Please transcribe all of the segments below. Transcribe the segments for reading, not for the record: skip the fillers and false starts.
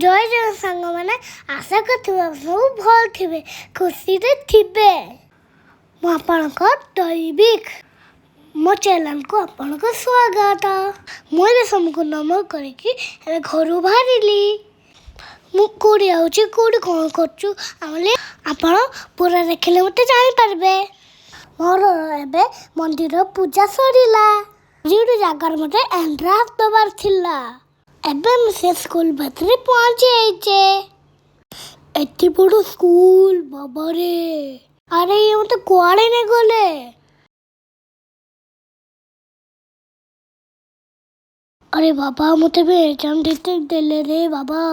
ଜୟ ଜୟ ସାଙ୍ଗମାନେ, ଆଶା କରୁଥିବା ସବୁ ଭଲ ଥିବେ, ଖୁସିରେ ଥିବେ। ମୁଁ ଆପଣଙ୍କ ଦୈବିକ, ମୋ ଚ୍ୟାନେଲକୁ ଆପଣଙ୍କୁ ସ୍ୱାଗତ। ମୁଁ ଏବେ ସମସ୍ତଙ୍କୁ ନମ କରିକି ଏବେ ଘରୁ ବାହାରିଲି। ମୁଁ କେଉଁଠି ଯାଉଛି, କେଉଁଠି କ'ଣ କରୁଛୁ ବୋଲି ଆପଣ ପୁରା ଦେଖିଲେ ମୋତେ ଜାଣିପାରିବେ। ମୋର ଏବେ ମନ୍ଦିର ପୂଜା ସରିଲା, ଯେଉଁଠି ଜାଗାରେ ମୋତେ ଏଣ୍ଟ୍ରାନ୍ସ ଦେବାର ଥିଲା। ଏବେ ମୁଁ ସେ ସ୍କୁଲ ଭିତରେ ପହଞ୍ଚି ଯାଇଛି। ଏତେ ବଡ଼ ସ୍କୁଲ, ବାବାରେ! ଆରେ, ଇଏ ମୋତେ କୁଆଡ଼େ ନେଇଗଲେ? ଆରେ ବାବା, ମୋତେ ବି ଏକ୍ଜାମ୍ ଦେଇତେ ଦେଲେ ରେ ବାବା।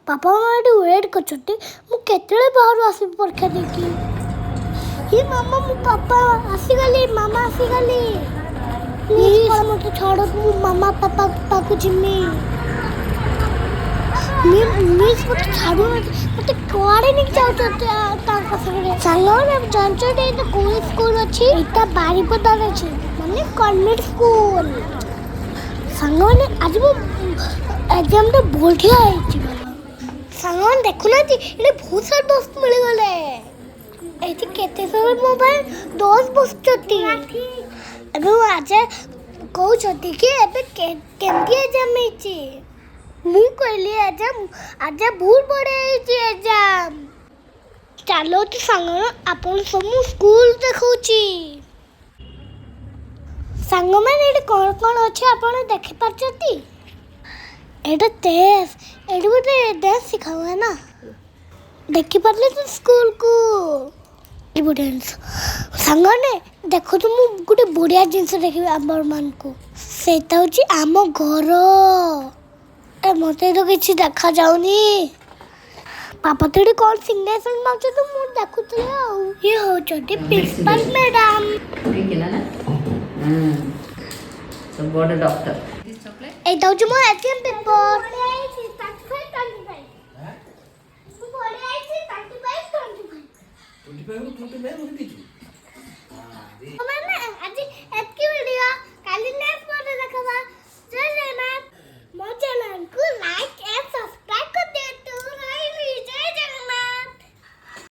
ବାପା ମା ଏଠି ୱେଟ୍ କରିଛନ୍ତି, ମୁଁ କେତେବେଳେ ବାହାରୁ ଆସିବି ପରୀକ୍ଷା ଦେଇକି? ଇ ମାମା, ମୁଁ ପାପା ଆସିଗଲି, ମାମା ଆସିଗଲି। ପ୍ଲିଜ୍ ମୋତେ ଛାଡ଼, ମୁଁ ମାମା ପାପା ପାଖକୁ ଯିମି। ମିସ୍ ମୋତେ ଛାଡ଼ୁନାହାନ୍ତି, ମୋତେ କୁଆଡ଼େ ନେଇକି ଯାଉଛନ୍ତି ତାଙ୍କ ସାଙ୍ଗରେ। ସାଙ୍ଗମାନେ, ଜାଣିଛନ୍ତି ଏଇଟା କୋଉ ସ୍କୁଲ ଅଛି? ଏଇଟା ବାରିପଦାରେ ଅଛି, ମାନେ ଗଭର୍ଣ୍ଣମେଣ୍ଟ ସ୍କୁଲ। ସାଙ୍ଗମାନେ, ଆଜି ମୋ ଏକ୍ଜାମଟା ବଢ଼ିଆ ହେଇଛି ବାବା। ସାଙ୍ଗମାନେ, ଦେଖୁନାହାନ୍ତି, ଏଠି ବହୁତ ସାରା ଦୋସ୍ତ ମିଳିଗଲେ। ଏଠି କେତେ ସାରା ମୋ ପାଇଁ ଦୋସ୍ତ ବସୁଛନ୍ତି। ଏବେ ମୁଁ ଆଜି କହୁଛନ୍ତି କି ଏବେ କେମିତି ଏକ୍ଜାମ ହେଇଛି? ମୁଁ କହିଲି ଏକ୍ଜାମ ଆଜି ବହୁତ ବଢ଼ିଆ ହେଇଛି ଏକ୍ଜାମ। ଚାଲନ୍ତୁ ସାଙ୍ଗ, ଆପଣ ସବୁ ସ୍କୁଲ ଦେଖାଉଛି। ସାଙ୍ଗମାନେ, ଏଠି କ'ଣ କ'ଣ ଅଛି ଆପଣ ଦେଖିପାରୁଛନ୍ତି? ଏଇଟା ଡ୍ୟାନ୍ସ, ଏଠି ଗୋଟେ ଡ୍ୟାନ୍ସ ଶିଖା ହୁଏ ନା? ଦେଖିପାରିଲେ ତ ସ୍କୁଲକୁ ବଢ଼ିଆ ଜିନିଷ। ସାଙ୍ଗମାନେ, ଦେଖନ୍ତୁ, ମୁଁ ଗୋଟେ ବଢ଼ିଆ ଜିନିଷ ଦେଖିବି ଆପଣମାନଙ୍କୁ। ସେଇଟା ହେଉଛି ଆମ ଘର। ଏ ମୋତେ ତ କିଛି ଦେଖାଯାଉନି। ବାପା ତ ଏଠି କ'ଣ ସିଗ୍ନେଚର ମାରୁଛନ୍ତି, ମୁଁ ଦେଖୁଥିଲି। ଆଉ ଇଏ ହେଉଛନ୍ତି ପ୍ରିନ୍ସିପାଲ ମ୍ୟାଡ଼ାମ। ठीक है ना? तो ବଡ଼ ଡକ୍ଟର। ଏଇଟା ହେଉଛି ମୋ ଏକ୍ଜାମ ପେପର। 25 25 ମୋତେ ଦେଇଛୁ।